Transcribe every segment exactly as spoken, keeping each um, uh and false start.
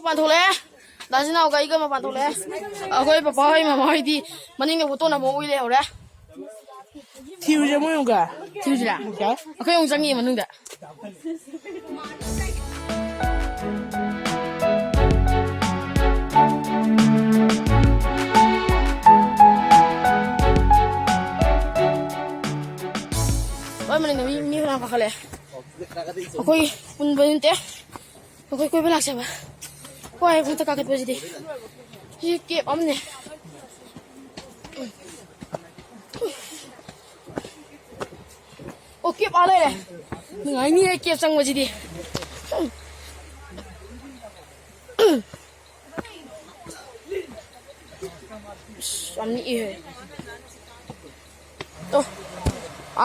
ꯃꯄꯥꯟ ꯊꯣꯛꯂꯛꯑꯦ꯫ ꯗꯥ ꯖꯤꯅꯥꯎꯒ ꯑꯩꯒ ꯃꯄꯥꯟ ꯊꯣꯛꯂꯛꯑꯦ꯫ ꯑꯩꯈꯣꯏ ꯄꯄꯥ ꯍꯣꯏ, ꯃꯃꯥ ꯍꯣꯏꯗꯤ ꯃꯅꯤꯡꯗ ꯐꯣꯇꯣ ꯅꯝꯃ ꯎꯏ ꯂꯩꯍꯧꯔꯦ꯫ ꯊꯤꯔꯨꯁꯦ ꯃꯣꯏ ꯑꯃꯨꯛꯀ꯫ ꯊꯤꯔꯨꯁꯤꯔꯥ? ꯌꯥꯏ꯫ ꯑꯩꯈꯣꯏ ꯑꯃꯨꯛ ꯆꯪꯉꯤ ꯃꯅꯨꯡꯗ꯫ ꯍꯣꯏ, ꯃꯅꯤꯡꯗ ꯃꯤ, ꯃꯤ ꯐꯅꯌꯥꯝ ꯀꯥꯈꯠꯂꯦ꯫ ꯑꯩꯈꯣꯏ ꯄꯨꯟꯕ ꯅꯠꯇꯦ꯫ ꯑꯩꯈꯣꯏ ꯀꯣꯏꯕ ꯂꯥꯛꯆꯕ꯫ ꯍꯣꯏ, ꯃꯊꯛ ꯀꯥꯈꯠꯄꯁꯤꯗꯤ꯫ ꯁꯤ ꯀꯦꯞ ꯑꯃꯅꯦ꯫ ꯑꯣ, ꯀꯦꯞ ꯑꯥ ꯂꯩꯔꯦ꯫ ꯅꯨꯡꯉꯥꯏꯅꯤꯍꯦ ꯀꯦꯞ ꯆꯪꯕꯁꯤꯗꯤ꯫ ꯑꯁ, ꯌꯥꯝ ꯅꯤꯛꯏꯍꯦ꯫ ꯑꯣ,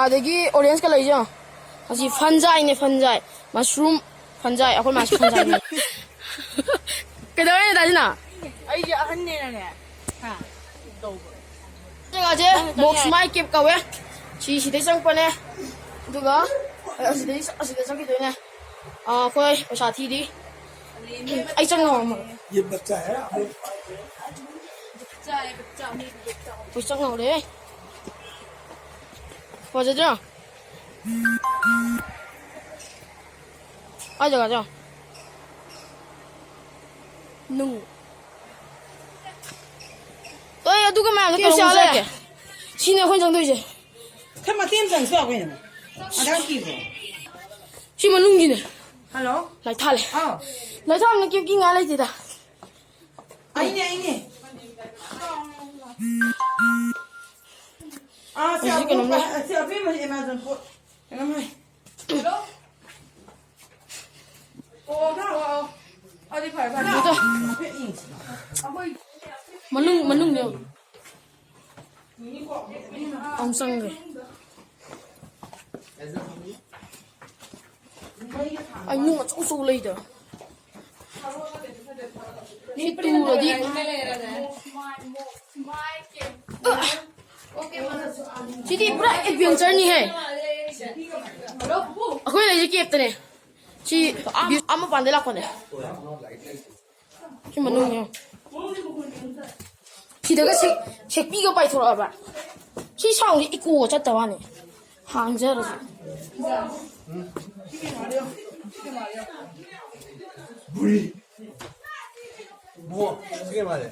ꯑꯗꯒꯤ orange colour ꯁꯦ ꯌꯦꯡꯉꯣ꯫ ꯑꯁꯤ fungi ꯅꯦ, fungi꯫ Mushroom fungi꯫ ꯑꯩꯈꯣꯏ ꯃꯥꯁꯨ fungi ꯅꯦ꯫ ꯀꯩꯗꯧꯔꯦ, ꯗꯥ ꯖꯤꯅꯥꯎ? ꯑꯩꯁꯦ ꯑꯍꯟꯅꯦꯅꯅꯦ꯫ ꯍꯥ? ꯇꯧꯕ꯫ ꯖꯒꯥꯁꯦ ꯅꯪ ꯃꯣꯛꯁ ꯆꯪꯉꯦ꯫ ꯃꯥꯏ ꯀꯦꯞ ꯀꯧꯋꯦ꯫ ꯁꯤ ꯁꯤꯗꯩ ꯆꯪꯉꯛꯄꯅꯦ꯫ ꯑꯗꯨꯒ ꯑꯁꯤꯗꯩ, ꯑꯁꯤꯗ ꯆꯪꯈꯤꯗꯣꯏꯅꯦ꯫ ꯑꯥ, ꯑꯩꯈꯣꯏ ꯄꯩꯁꯥ ꯊꯤꯔꯤ꯫ ꯑꯩ ꯆꯪ ꯉꯝꯃꯔꯣꯏ꯫ ये बच्चा है, आप लोग ꯑꯩꯈꯣꯏ ꯆꯪ ꯉꯝꯃꯔꯣꯏꯍꯦ꯫ ꯐꯖꯗ꯭ꯔꯣ? ꯀꯥꯏ ꯖꯒꯥꯗ? ꯅꯨꯡ꯫ ꯑꯣꯏ, ꯑꯗꯨꯒ ꯃꯌꯥꯝꯗꯣ ꯀꯩꯅꯣ ꯀꯩꯁꯨ ꯌꯥꯎꯔꯦ꯫ ꯆꯠꯀꯦ꯫ ꯁꯤꯅꯦ ꯑꯩꯈꯣꯏꯅ ꯆꯪꯗꯣꯏꯁꯦ꯫ ꯈꯔ ꯃꯇꯦꯛ ꯑꯃ ꯆꯪꯁꯤ ꯂꯥꯛꯑꯣ ꯀꯩꯅꯣ꯫ ꯑꯙꯥꯔ ꯀꯤꯕ꯭ꯔꯣ? ꯁꯤ ꯃꯅꯨꯡꯒꯤꯅꯦ꯫ ꯍꯜꯂꯣ꯫ ꯂꯥꯏ ꯊꯥꯜꯂꯦ꯫ ꯑꯥꯎ꯫ ꯂꯥꯏ ꯊꯥꯟꯕ ꯀꯦꯞ ꯀꯤꯉꯥꯏ ꯂꯩꯇꯦꯗ꯫ ꯑꯩꯅꯦ, ꯑꯩꯅꯦ꯫ ꯑꯥ, ꯁꯤ ꯍꯧꯖꯤꯛ ꯀꯩꯅꯣꯝ ꯂꯩ꯫ ꯑꯕꯦꯝꯃ, ꯁꯤ ꯑꯕꯦꯝꯃ Amazon ꯄꯣꯠ ꯀꯩꯅꯣꯝ ꯂꯩ꯫ ꯑꯣ, ꯑꯣ, ꯑꯣ꯫ ꯑꯗꯨꯗꯤ ꯐꯔꯦ, ꯐꯔꯦ꯫ ꯑꯗꯨꯗꯣ꯫ ꯍꯥꯏꯐꯦꯠ ꯌꯦꯡꯁꯤ꯫ ꯃꯅꯨꯡ, ꯃꯅꯨꯡꯅꯦ꯫ ꯑꯃꯨꯛ ꯆꯪꯈ꯭ꯔꯦ꯫ ꯑꯩ ꯅꯨꯡ ꯑꯆꯧ ꯑꯆꯧ ꯂꯩꯗ꯫ ꯁꯤ ꯇꯨꯔꯗꯤ꯫ ꯁꯤꯗꯤ ꯄꯨꯔꯥ adventure ꯅꯤꯍꯦ꯫ ꯑꯩꯈꯣꯏ ꯂꯩꯁꯦ ꯀꯦꯞꯇꯅꯦ꯫ ꯁꯤ ꯑꯥ ꯃꯄꯥꯟꯗꯩ ꯂꯥꯛꯄꯅꯦ꯫ ꯁꯤ ꯃꯅꯨꯡꯅꯦ꯫ ꯁꯤꯗꯒ ꯁꯦꯛ-, ꯁꯦꯛꯄꯤꯒ ꯄꯥꯏꯊꯣꯔꯛꯑꯕ꯫ ꯁꯤ ꯁꯥꯎꯟꯁꯦ ꯏꯀꯣꯒ ꯆꯠꯇꯕ ꯋꯥꯅꯤ꯫ ꯍꯥꯡꯖꯔꯁꯨ꯫ ꯕꯨꯔꯤ꯫ ꯏꯕꯨꯡꯉꯣ, ꯁꯤꯒꯤ ꯃꯥꯜꯂꯦ꯫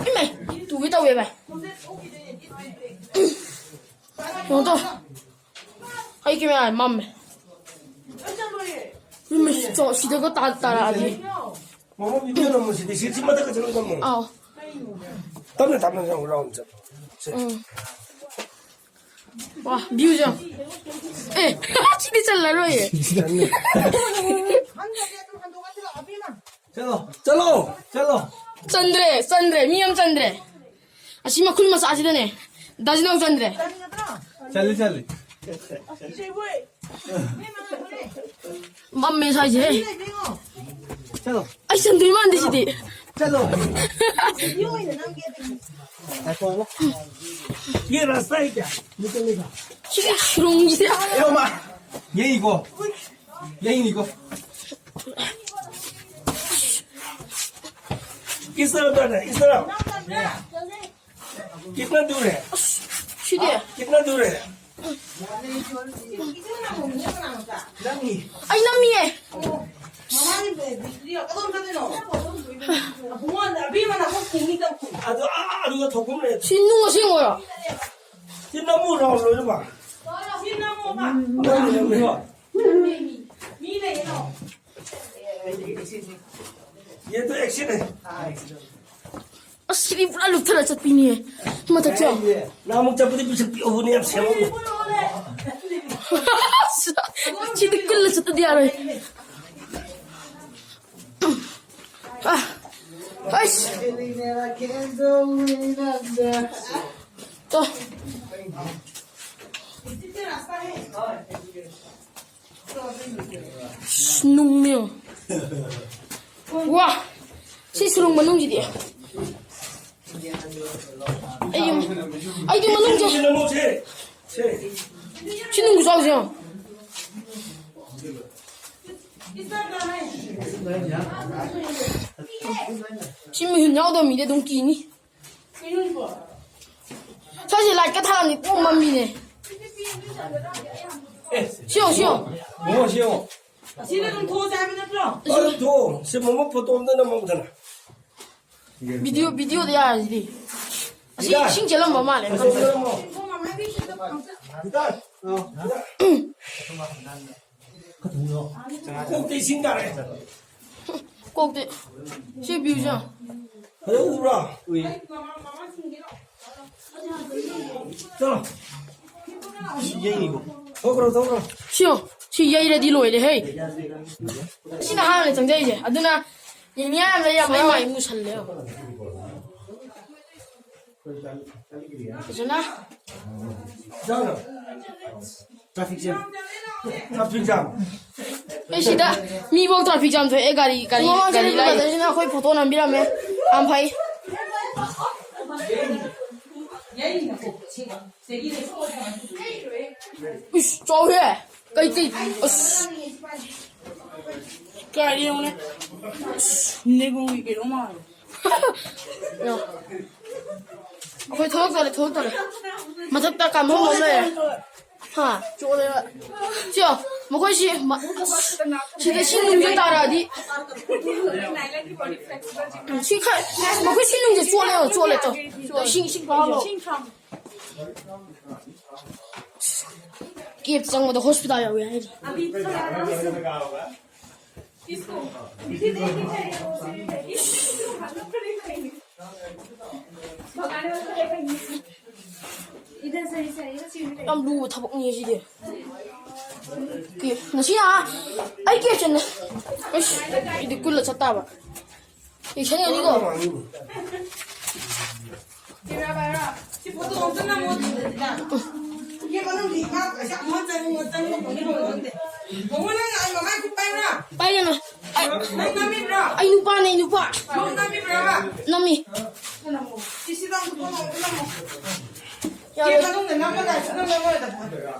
ꯏꯃꯥꯏ, ꯇꯨꯒꯦ ꯇꯧꯋꯦ ꯚꯥꯏ꯫ ꯀꯩꯅꯣ ꯇꯧ꯫ ꯑꯩ ꯀꯦꯃꯦꯔꯥ ꯃꯝꯃꯦ꯫ ꯏꯃꯥꯏ, ꯆꯣ, ꯁꯤꯗꯒ ꯇꯥ-, ꯇꯥꯔꯛꯑꯗꯤ꯫ ꯃꯃꯥ ꯚꯤꯗꯤꯑꯣ ꯅꯝꯃꯣ ꯁꯤꯗꯤ꯫ ꯁꯤ, ꯁꯤ ꯃꯊꯛꯇ ꯆꯠꯂꯒ ꯅꯝꯃꯣ꯫ ꯑꯥꯎ꯫ ꯇꯞꯅ ꯇꯞꯅ ꯅꯝꯃꯣ, ꯔꯥꯎꯟ ꯆꯠ-, ꯁꯦ꯫ ꯎꯝ꯫ ꯋꯥ, ꯚ꯭ꯌꯨꯁꯦ ꯌꯦꯡꯉꯣ꯫ ꯑꯦ, ꯁꯤꯗꯤ ꯆꯜꯂꯔꯣꯏꯌꯦ꯫ ꯆꯠꯂꯣ, ꯆꯠꯂꯣ, ꯆꯠꯂꯣ꯫ ꯆꯟꯗ꯭ꯔꯦ, ꯆꯟꯗ꯭ꯔꯦ, ꯃꯤ ꯑꯃ ꯆꯟꯗ꯭ꯔꯦ꯫ ꯑꯁꯤ ꯃꯈꯨꯜ ꯃꯆꯥꯁꯤꯗꯅꯦ, ꯗꯥꯖꯤꯅꯥꯎ ꯆꯟꯗ꯭ꯔꯦ꯫ ꯆꯠꯂꯤ, ꯆꯠꯂꯤ꯫ ꯃꯝꯃꯦ ꯁ꯭ꯋꯥꯏꯁꯦ꯫ ꯆꯠꯂꯣ꯫ ꯑꯩ ꯆꯟꯗꯣꯏ ꯃꯥꯟꯗꯦ ꯁꯤꯗꯤ꯫ ꯆꯠꯂꯣ꯫ ꯉꯥꯏꯈꯣ꯫ ये रास्ता है क्या? निकलने का? ꯁꯤꯒꯤ ꯁꯨꯔꯨꯡꯁꯤꯗ꯫ ए, ओ माँ। यही को। यही नहीं को। इस तरफ जाना है, इस तरफ। कितना दूर है? ꯁꯤꯗꯤ꯫ कितना दूर है? ꯑꯩ ꯅꯝꯃꯤꯌꯦ꯫ ꯑꯗꯣ, ꯑꯥ, ꯑꯗꯨꯒ ꯊꯣꯛꯐꯝ ꯂꯩ꯫ ꯁꯤ ꯅꯨꯡ ꯑꯁꯦꯡꯕꯔꯣ? ꯁꯤ ꯅꯝꯃꯨꯔꯣ, ꯂꯣꯏꯅꯃꯛ? ꯅꯝꯃꯨꯔꯣ? ये तो एक्शन है। ꯑꯁ, ꯁꯤꯗꯤ ꯄꯨꯔꯥ ꯂꯨꯞꯊꯔ ꯆꯠꯄꯤꯅꯦ꯫ ꯃꯊꯛꯁꯦ꯫ ꯅꯍꯥꯟꯃꯨꯛ ꯆꯠꯄꯗꯤ ꯄꯤꯁꯛ ꯄꯤꯛꯍꯧꯕꯅꯦ, ꯌꯥꯝ ꯁꯦꯝꯍꯧꯕꯅꯦ꯫ ꯁꯤꯗꯤ ꯀꯨꯜꯂ ꯆꯠꯇꯗꯤ ꯌꯥꯔꯣꯏ꯫ ꯑ, ꯑꯩꯁ꯫ ꯇꯣ꯫ ꯅꯨꯡꯅꯦ꯫ ꯋꯥ! ꯁꯤ ꯁꯨꯔꯨꯡ ꯃꯅꯨꯡꯁꯤꯗꯤ꯫ ꯑꯩ, ꯑꯩꯗꯤ ꯃꯅꯨꯡꯁꯦ꯫ ꯁꯤ ꯅꯨꯡ ꯈꯨꯆꯥꯎꯁꯦ ꯌꯦꯡꯉꯣ꯫ ꯁꯤ ꯃꯤꯍꯨꯟ ꯌꯥꯎꯗꯕ ꯃꯤꯗꯤ ꯑꯗꯨꯝ ꯀꯤꯅꯤ꯫ ꯁ꯭ꯋꯥꯏꯁꯦ ꯂꯥꯏꯠꯀ ꯊꯥꯜꯂꯝꯅꯤ ꯄꯨꯡ ꯃꯝꯃꯤꯅꯦ꯫ ꯁꯤ ꯌꯦꯡꯉꯣ, ꯁꯤ ꯌꯦꯡꯉꯣ꯫ ꯃꯣꯃꯣ ꯁꯤ ꯌꯦꯡꯉꯣ꯫ ꯑꯁꯤꯗ ꯑꯗꯨꯝ ꯊꯣꯛꯑꯁꯦ ꯍꯥꯏꯕ ꯅꯠꯇ꯭ꯔꯣ? ꯑꯗꯨꯝ ꯊꯣꯛꯑꯣ꯫ ꯁꯤ ꯃꯣꯃꯣ ꯐꯣꯇꯣ ꯑꯝꯇ ꯅꯝꯍꯧꯗꯅ꯫ ꯚꯤꯗꯤꯑꯣ, ꯚꯤꯗꯤꯑꯣꯗ ꯌꯥꯔꯁꯤꯗꯤ꯫ ꯑꯁꯤ ꯏꯁꯤꯡ ꯆꯦꯜꯂꯝꯕ ꯃꯥꯜꯂꯦ꯫ ꯀꯣꯛꯇ ꯏꯁꯤꯡ ꯇꯥꯔꯦ꯫ ꯀꯣꯛꯇ꯫ ꯁꯤ ꯚ꯭ꯌꯨꯁꯦ ꯌꯦꯡꯉꯣ꯫ ꯐꯖꯅ ꯎꯕ꯭ꯔꯣ? ꯎꯏ꯫ ꯆꯠꯂꯣ꯫ ꯁꯤ ꯌꯩꯅꯤꯀꯣ꯫ ꯊꯣꯛꯈ꯭ꯔꯣ, ꯊꯣꯛꯈ꯭ꯔꯣ꯫ ꯁꯤꯌꯣ꯫ ꯁꯤ ꯌꯩꯔꯗꯤ ꯂꯣꯏꯔꯦ ꯍꯦ꯫ ꯁꯤꯅ ꯑꯍꯥꯟꯕꯅꯦ ꯆꯪꯖꯩꯁꯦ꯫ ꯑꯗꯨꯅ ꯌꯦꯡꯅꯤꯡꯉꯥꯏ ꯌꯥꯝ ꯂꯩ, ꯌꯥꯝ ꯑꯩ ꯃꯥꯏ ꯃꯨꯁꯜꯂꯦ꯫ ꯐꯖꯅ꯫ ꯆꯠꯂꯣ꯫ Traffic jam. Traffic jam. ꯑꯦ, ꯁꯤꯗ ꯃꯤꯐꯧ ꯇ꯭ꯔꯥꯐꯤꯛ ꯖꯥꯝ ꯊꯣꯛꯑꯦ, ꯒꯥꯔꯤ, ꯒꯥꯔꯤ, ꯃꯃꯥꯡ ꯒꯥꯔꯤ ꯆꯠꯂꯨꯕꯗ ꯂꯥꯏ꯫ ꯁꯤꯅ ꯑꯩꯈꯣꯏ ꯐꯣꯇꯣ ꯅꯝꯕꯤꯔꯝꯃꯦ꯫ ꯌꯥꯝ ꯐꯩ꯫ ꯏꯁ, ꯆꯥꯎꯍꯦ꯫ ꯀꯩ, ꯀꯩ, ꯑꯁ꯫ ꯀꯥꯏꯗ ꯌꯦꯡꯉꯨꯅꯦ꯫ ꯑꯁ, ꯅꯦꯒ꯭ꯔꯣꯒꯤ ꯀꯩꯅꯣ ꯃꯥꯜꯂꯦ꯫ ꯑꯩꯈꯣꯏ ꯊꯣꯛꯂꯛꯇꯣꯔꯦ, ꯊꯣꯛꯂꯛꯇꯣꯔꯦ꯫ ꯃꯊꯛꯇ ꯀꯥꯡꯍꯧ ꯑꯃ ꯂꯩꯔꯦ꯫ ꯍꯥ? ꯆꯣꯠꯂꯦꯕ꯫ ꯁꯤꯌꯣ, ꯃꯈꯣꯏꯁꯤ ꯃ-, ꯁꯤꯗ ꯁꯤ ꯅꯨꯡꯁꯦ ꯇꯥꯔꯛꯑꯗꯤ꯫ ꯁꯤ ꯈꯔ, ꯃꯈꯣꯏ ꯁꯤ ꯅꯨꯡꯁꯦ ꯆꯣꯠꯂꯦꯕ, ꯆꯣꯠꯂꯦ, ꯇꯧ꯫ ꯏꯁꯤꯡ, ꯏꯁꯤꯡ ꯄꯥꯎꯍꯜꯂꯣ꯫ ꯀꯦꯞ ꯆꯪꯕꯗ ꯍꯣꯁꯄꯤꯇꯥꯜ ꯌꯧꯋꯦ ꯍꯥꯏꯔꯤ꯫ ꯌꯥꯝ ꯂꯨꯕ ꯊꯕꯛꯅꯤ ꯁꯤꯗꯤ꯫ ꯀꯦꯞ, ꯉꯁꯤ ꯑꯥ, ꯑꯩ ꯀꯦꯞ ꯆꯟꯅ꯫ ꯑꯁ, ꯑꯩꯗꯤ ꯀꯨꯜꯂ ꯆꯠꯇꯥꯕ꯫ ꯌꯦꯡꯁꯟꯒꯅꯤꯀꯣ꯫ ꯁꯤ ꯐꯣꯇꯣ ꯑꯝꯇ ꯅꯝꯃꯣ ꯑꯗꯨꯗ꯫ ꯁꯤ ꯃꯅꯨꯡꯗꯤ ꯏꯃꯥ ꯄꯩꯁꯥ ꯑꯃ ꯆꯪꯉꯤ, ꯆꯪꯉꯤ, ꯆꯪꯉꯤ, ꯆꯪꯉꯤ꯫ ꯃꯉꯣꯟ ꯅꯪ ꯑꯩ ꯃꯃꯥꯏ ꯈꯨꯠ ꯄꯥꯏꯕ꯭ꯔꯥ? ꯄꯥꯏꯒꯅꯨ꯫ ꯑꯩ, ꯅꯪ ꯅꯝꯃꯤꯕ꯭ꯔꯥ? ꯑꯩ ꯅꯨꯄꯥꯅꯦ, ꯑꯩ ꯅꯨꯄꯥ꯫ ꯅꯪ ꯅꯝꯃꯤꯕ꯭ꯔꯥꯕ? ꯅꯝꯃꯤ꯫ ꯁꯤ, ꯁꯤ ꯅꯪ ꯐꯣꯇꯣ ꯑꯝꯇ ꯅꯝꯃꯣ꯫ ꯌꯥꯔꯣꯏ꯫ ꯁꯤ ꯃꯅꯨꯡꯗ ꯅꯝꯃꯒ ꯁꯤ ꯅꯪ ꯅꯝꯃꯣꯏꯗ꯫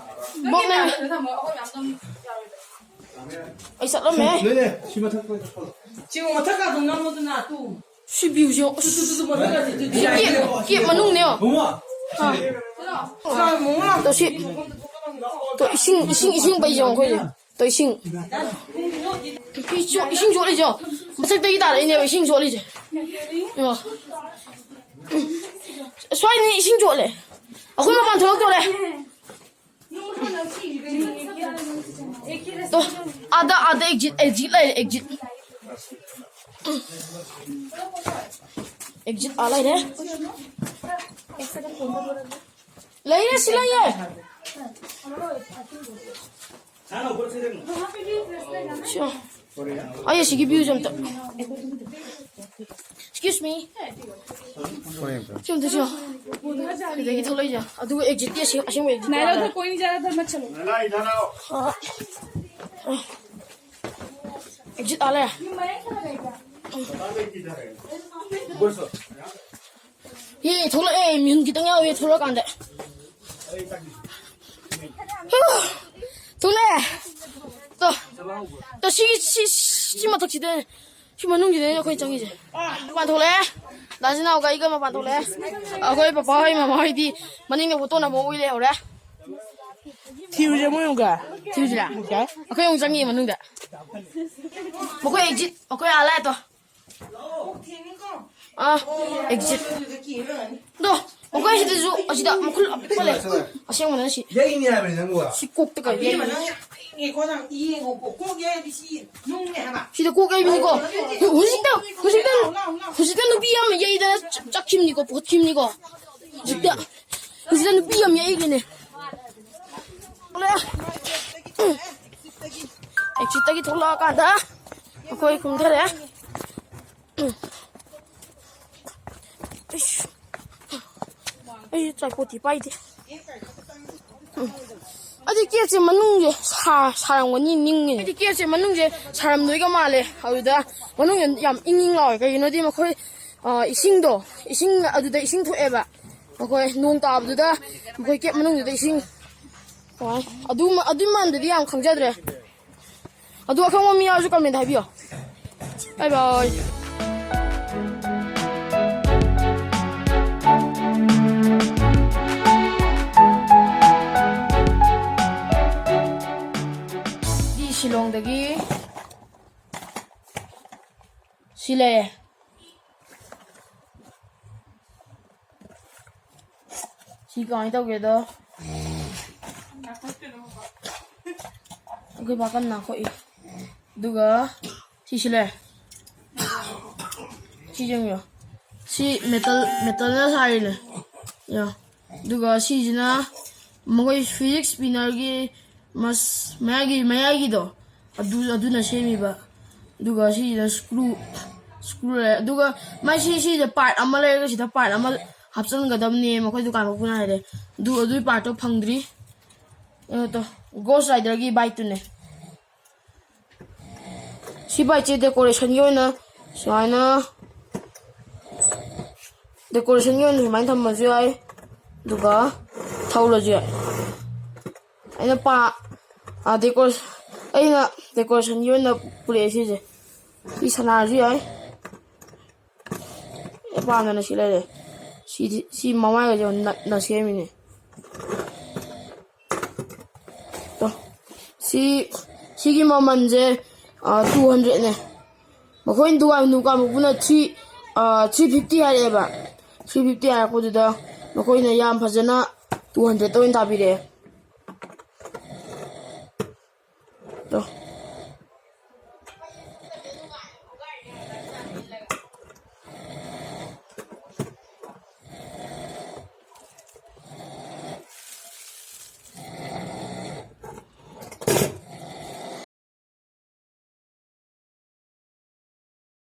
ꯕꯣꯛ ꯅꯝꯃꯤ꯫ ꯅꯝꯃꯣ, ꯑꯩꯈꯣꯏ ꯃꯌꯥꯝ ꯅꯝꯃꯤ꯫ ꯌꯥꯔꯣꯏꯗ꯫ ꯑꯩ ꯆꯠꯂꯝꯃꯦ꯫ ꯅꯣꯏꯅꯦ, ꯁꯤ ꯃꯊꯛ ꯂꯣꯏ ꯆꯠꯈ꯭ꯔꯣ꯫ ꯁꯤ ꯃꯊꯛ ꯀꯥꯗꯣ ꯅꯝꯃꯨꯗꯅ, ꯇꯨ꯫ ꯁꯤ ꯚ꯭ꯌꯨꯁꯦ ꯌꯦꯡꯉꯣ꯫ ꯇꯨ, ꯇꯨ, ꯇꯨ, ꯇꯨ, ꯃꯊꯛ ꯀꯥꯁꯦ, ꯇꯨ, ꯇꯨ, ꯀꯦꯞ, ꯀꯦꯞ ꯃꯅꯨꯡꯅꯦ ꯌꯦꯡꯉꯣ꯫ ꯕꯨꯡꯉꯣ꯫ ꯑꯥ꯫ ꯁꯤ ꯂꯥꯛꯑꯣ, ꯕꯨꯡꯉꯣ ꯂꯥꯛꯑꯣ꯫ ꯇꯣ ꯁꯤ, ꯇꯣ ꯏꯁꯤꯡ, ꯏꯁꯤꯡ, ꯏꯁꯤꯡ ꯄꯩꯁꯦ ꯌꯦꯡꯉꯣ ꯑꯩꯈꯣꯏꯁꯦ꯫ ꯇꯣ ꯏꯁꯤꯡ꯫ ꯏꯁꯤꯡ ꯆꯣ-, ꯏꯁꯤꯡ ꯆꯣꯠꯂꯤꯁꯦ ꯌꯦꯡꯉꯣ꯫ ꯃꯊꯛꯇꯒꯤ ꯇꯥꯔꯛꯏꯅꯦꯕ ꯏꯁꯤꯡ ꯆꯣꯠꯂꯤꯁꯦ꯫ ꯌꯦꯡꯉꯣ꯫ ꯁ꯭ꯋꯥꯏꯗꯅꯤ ꯏꯁꯤꯡ ꯆꯣꯠꯂꯦ꯫ ꯑꯩꯈꯣꯏ ꯃꯄꯥꯟ ꯊꯣꯛꯂꯛꯇꯣꯔꯦ꯫ ꯇꯣ, ꯑꯥꯗ, ꯑꯥꯗ exit, exit ꯂꯩꯔꯦ, exit꯫ Exit ꯑꯥ ꯂꯩꯔꯦ꯫ ꯂꯩꯔꯦ, ꯁꯤ ꯂꯩꯔꯦ꯫ ꯁꯤ꯫ ꯑꯩ ꯑꯁꯤꯒꯤ viewꯁꯦ ꯑꯝꯇ꯫ Excuse me꯫ ꯁꯤ ꯑꯝꯇ ꯁꯤꯌꯣ꯫ ꯁꯤꯗꯒꯤ ꯊꯣꯛꯂꯛꯏꯁꯦ꯫ ꯑꯗꯨꯒ exitꯇꯤ ꯑꯁꯦꯡ-, ꯑꯁꯦꯡꯕ exit ꯅꯥꯏꯔꯣꯗ ꯇꯥꯔꯦ꯫ ꯀꯣꯏꯅꯤ ꯖꯥꯔꯗ ꯃꯆꯜ꯫ ꯑ, ꯑ꯫ Exit ꯑꯥ ꯂꯩꯔꯦ꯫ ꯌꯦ, ꯊꯣꯛꯂꯛꯑꯦ꯫ ꯃꯤꯍꯨꯟ ꯈꯤꯇꯪ ꯌꯥꯎꯋꯦ ꯊꯣꯛꯂꯛꯑꯀꯥꯟꯗ꯫ ꯊꯣꯛꯂꯛꯑꯦ꯫ ꯇꯣ, ꯇꯣ, ꯁꯤ, ꯁꯤ, ꯁꯤ ꯃꯊꯛꯁꯤꯗ, ꯁꯤ ꯃꯅꯨꯡꯁꯤꯗꯅꯦ ꯑꯩꯈꯣꯏ ꯆꯪꯉꯤꯁꯦ꯫ ꯃꯄꯥꯟ ꯊꯣꯛꯂꯛꯑꯦ꯫ ꯗꯥ ꯖꯤꯅꯥꯎꯒ ꯑꯩꯒ ꯃꯄꯥꯟ ꯊꯣꯛꯂꯛꯑꯦ꯫ ꯑꯩꯈꯣꯏ ꯄꯄꯥ ꯍꯣꯏ, ꯃꯃꯥ ꯍꯣꯏꯗꯤ ꯃꯅꯤꯡꯗ ꯐꯣꯇꯣ ꯅꯝꯍꯧ ꯎꯏ ꯂꯩꯍꯧꯔꯦ꯫ ꯊꯤꯔꯨꯁꯦ ꯃꯣꯏ ꯑꯃꯨꯛꯀ꯫ ꯊꯤꯔꯨꯁꯤꯔꯥ? ꯌꯥꯏ꯫ ꯑꯩꯈꯣꯏ ꯑꯃꯨꯛ ꯆꯪꯉꯤ ꯃꯅꯨꯡꯗ꯫ ꯃꯈꯣꯏ exit, ꯃꯈꯣꯏ ꯑꯥ ꯂꯥꯛꯑꯦ ꯇꯣ꯫ ꯑꯥ, exit꯫ ꯑꯗꯣ, ꯃꯈꯣꯏ ꯁꯤꯗꯁꯨ, ꯑꯁꯤꯗ ꯃꯈꯨꯜ ꯑꯄꯤꯛꯄ ꯂꯩ꯫ ꯑꯁꯦꯡꯕꯅ ꯁꯤ꯫ ꯌꯩꯅꯤ ꯍꯥꯏꯕꯅꯤ ꯅꯪꯕꯨ꯫ ꯁꯤ ꯀꯣꯛꯇ ꯀꯩ ꯌꯩ꯫ ꯌꯦꯡꯉꯣꯀꯣ, ꯀꯣꯛ ꯌꯩꯔꯗꯤ ꯁꯤ ꯅꯨꯡꯅꯦ ꯍꯥꯏꯕ꯫ ꯁꯤꯗ ꯀꯣꯛ ꯌꯩꯕꯅꯤꯀꯣ꯫ ꯍꯧꯖꯤꯛꯇ, ꯍꯧꯖꯤꯛꯇ, ꯍꯧꯖꯤꯛꯇ ꯅꯨꯄꯤ ꯑꯃ ꯌꯩꯗꯅ ꯆ-, ꯆꯠꯈꯤꯕꯅꯤꯀꯣ, ꯄꯨꯈꯠꯈꯤꯕꯅꯤꯀꯣ꯫ ꯍꯧꯖꯤꯛꯇ, ꯍꯧꯖꯤꯛꯇ ꯅꯨꯄꯤ ꯑꯃ ꯌꯩꯈꯤꯅꯦ꯫ Exitꯇꯒꯤ ꯊꯣꯛꯂꯛꯑꯀꯥꯟꯗ ꯑꯩꯈꯣꯏ ꯀꯨꯝꯊꯔꯦ꯫ ꯏꯁ, ꯑꯩ ꯆꯥꯏꯄꯣꯠꯇꯤ ꯄꯥꯏꯗꯦ꯫ ꯎꯝ꯫ ꯑꯗꯨ ꯀꯦꯛꯁꯦ ꯃꯅꯨꯡꯁꯦ ꯁꯥ-, ꯁꯥꯔꯝꯒꯅꯤ ꯅꯤꯡꯉꯤꯅꯦ꯫ ꯑꯩꯗꯤ ꯀꯦꯛꯁꯦ ꯃꯅꯨꯡꯁꯦ ꯁꯥꯔꯝꯗꯣꯏꯒ ꯃꯥꯜꯂꯦ꯫ ꯑꯗꯨꯗ ꯃꯅꯨꯡꯁꯦ ꯌꯥꯝ ꯏꯪ ꯏꯪ ꯂꯥꯎꯋꯦ꯫ ꯀꯩꯒꯤꯅꯣꯗꯤ ꯃꯈꯣꯏ, ꯑ, ꯏꯁꯤꯡꯗꯣ, ꯏꯁꯤꯡ ꯑꯗꯨꯗ ꯏꯁꯤꯡ ꯊꯣꯛꯑꯦꯕ꯫ ꯃꯈꯣꯏ ꯅꯣꯡ ꯇꯥꯕꯗꯨꯗ ꯃꯈꯣꯏ ꯀꯦꯛ ꯃꯅꯨꯡꯗꯨꯗ ꯏꯁꯤꯡ꯫ ꯍꯣꯏ꯫ ꯑꯗꯨ ꯃ-, ꯑꯗꯨꯏ ꯃꯥꯟꯗꯗꯤ ꯌꯥꯝ ꯈꯪꯖꯗ꯭ꯔꯦ꯫ ꯑꯗꯨ ꯑꯈꯪꯕ ꯃꯤ ꯌꯥꯎꯔꯁꯨ comment ꯍꯥꯏꯕꯤꯌꯣ꯫ Bye bye꯫ ꯗꯤ ꯁꯤꯂꯣꯡꯗꯒꯤ ꯁꯤ ꯂꯩꯔꯦ꯫ ꯁꯤ ꯀꯃꯥꯏꯅ ꯇꯧꯒꯦꯗꯣ, ꯑꯩꯈꯣꯏ ꯕꯥ ꯀꯟꯅ ꯅꯥꯈꯣꯛꯏ꯫ ꯑꯗꯨꯒ ꯁꯤꯁꯨ ꯂꯩꯔꯦ꯫ ꯁꯤ ꯌꯦꯡꯉꯣ꯫ ꯁꯤ metal, metalꯅ ꯁꯥꯔꯤꯅꯦ꯫ ꯌꯦꯡꯉꯣ꯫ ꯑꯗꯨꯒ ꯁꯤꯁꯤꯅ ꯃꯈꯣꯏ physics spinnerꯒꯤ ꯃꯁ-, ꯃꯌꯥꯏꯒꯤ, ꯃꯌꯥꯏꯒꯤꯗꯣ, ꯑꯗꯨ, ꯑꯗꯨꯅ ꯁꯦꯝꯃꯤꯕ꯫ ꯑꯗꯨꯒ ꯁꯤꯁꯤꯅ screw, screw ꯂꯩꯔꯦ꯫ ꯑꯗꯨꯒ ꯃꯥꯏ ꯁꯤ, ꯁꯤꯗ part ꯑꯃ ꯂꯩꯔꯒ ꯁꯤꯗ part ꯑꯃ ꯍꯥꯞꯆꯤꯟꯒꯗꯕꯅꯦ, ꯃꯈꯣꯏ ꯗꯨꯀꯥꯟ ꯃꯄꯨꯅ ꯍꯥꯏꯔꯦ꯫ ꯑꯗꯨ, ꯑꯗꯨꯒꯤ partꯇꯣ ꯐꯪꯗ꯭ꯔꯤ꯫ ꯀꯩꯅꯣ ꯇꯧ, Ghost Riderꯒꯤ bikeꯇꯨꯅꯦ꯫ ꯁꯤ bikeꯁꯦ decorationꯒꯤ ꯑꯣꯏꯅ ꯁꯨꯃꯥꯏꯅ, decorationꯒꯤ ꯑꯣꯏꯅ ꯁꯨꯃꯥꯏꯅ ꯊꯝꯃꯁꯨ ꯌꯥꯏ, ꯑꯗꯨꯒ ꯊꯧꯔꯁꯨ ꯌꯥꯏ꯫ ꯑꯩꯅ ꯄꯥ-, ꯑ, decor-, ꯑꯩꯅ decorationꯒꯤ ꯑꯣꯏꯅ ꯄꯨꯔꯛꯑꯦ ꯁꯤꯁꯦ꯫ ꯁꯤ ꯁꯅꯥꯔꯁꯨ ꯌꯥꯏ꯫ ꯑꯩ ꯄꯥꯝꯗꯅ ꯁꯤ ꯂꯩꯔꯦ꯫ ꯁꯤꯗꯤ, ꯁꯤ ꯃꯃꯥꯏꯒꯁꯦ ꯅꯠꯅ ꯁꯦꯝꯃꯤꯅꯦ꯫ ꯇꯣ, ꯁꯤ, ꯁꯤꯒꯤ ꯃꯃꯜꯁꯦ, ꯑ, two hundredꯅꯦ꯫ ꯃꯈꯣꯏꯅ ꯗꯨꯀꯥꯟ, ꯗꯨꯀꯥꯟ ꯃꯄꯨꯅ three, ꯑ, three fifty ꯍꯥꯏꯔꯛꯑꯦꯕ꯫ Three fifty ꯍꯥꯏꯔꯛꯄꯗꯨꯗ ꯃꯈꯣꯏꯅ ꯌꯥꯝ ꯐꯖꯅ two hundredꯇ ꯑꯣꯏꯅ ꯇꯥꯕꯤꯔꯛꯑꯦ꯫ ꯇꯣ,